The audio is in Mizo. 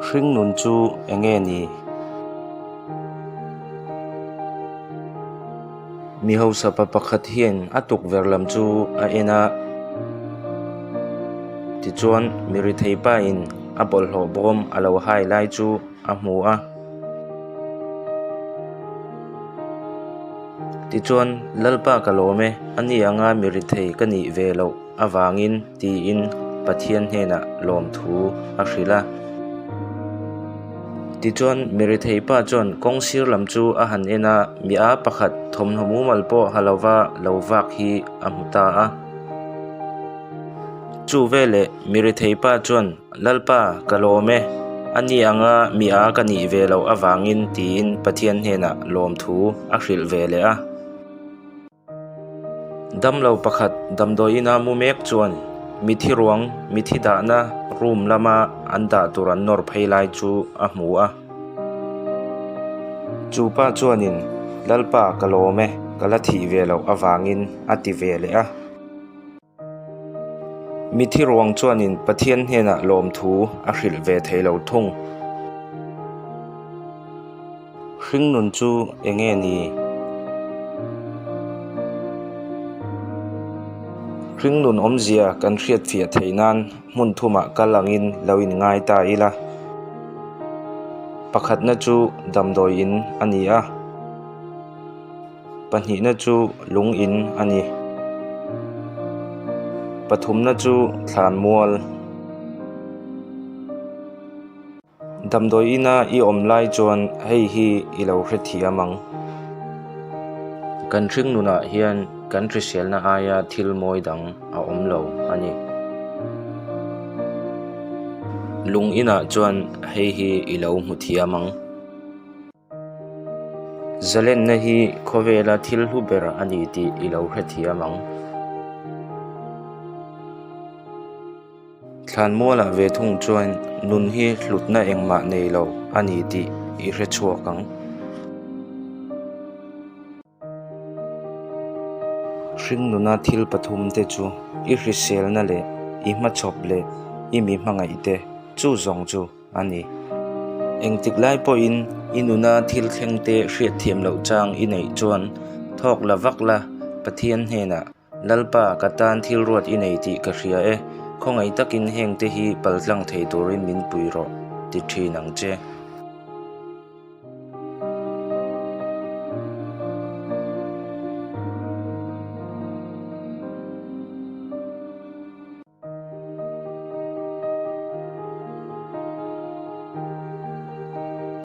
Hringnun chu enge ni? Mi hausa pa pakhat hian a tukverh lam chu a en a, tichuan mi rithei pa in a bawlhhlawh bawm a lo hai lai chu a hmu a. Tichuan Lalpa ka lawm e, a ni anga mi rithei ka nih ve loh avangin tiin Pathian hnenah lawmthu a hrilh a. Tichuan mi rithei pa chuan kawng sir lam chu a han en a, mi a pakhat thawmhnaw mumal pawh ha lova lo vak hi a hmu ta a. Chu veleh mi rithei pa chuan Lalpa ka lawm e, a ni anga mi a ka nih ve loh avangin tiin Pathian hnenah lawmthu a hrilh ve leh a. Damlo pakhat damdawi ina mu mek chuan mithi ruang mithi dahna room lama an dah tur an nawr phei lai chu a hmu a. Chu pa chuanin Lalpa ka lawm e, ka la thih ve loh avangin a ti ve leh a. Mithi ruang chuanin Pathian hnenah lawmthu a hrilh ve thei lo thung. Hringnun chu eng nge ni? Hringnun awmzia kan hriatfiah theih nan hmun thumah kal angin lo inngai ta ila. Pakhatna chu damdawi in a ni a. Pahnihna chu lung in a ni. Pathumna chu thlanmual. Damdawi ina i awm lai chuan hei hi i lo hrethiam ang. Kan hring nunah hian kan hriselna aia thil mawi dang a awm lo a ni. Lung inah chuan hei hi i lo hmu thiam ang. Zalenna hi khawvela thil hlu ber a ni tih i lo hrethiam ang. Thlanmualah ve thung chuan nun hi hlutna engmah nei lo a ni tih i hre chhuak ang. Hringnuna thil pathum te chu i hriselna leh i hmachhawp leh i mi hmangaih te chu zawng chu a ni. Engtik lai pawhin i nuna thil thleng te hriatthiam loh chang i neih chuan thawk la vak la Pathian hnenah Lalpa, ka tan thil ruat i nei tih ka hria e, khawngaih takin heng te hi paltlang thei turin min pui rawh, ti thin ang che.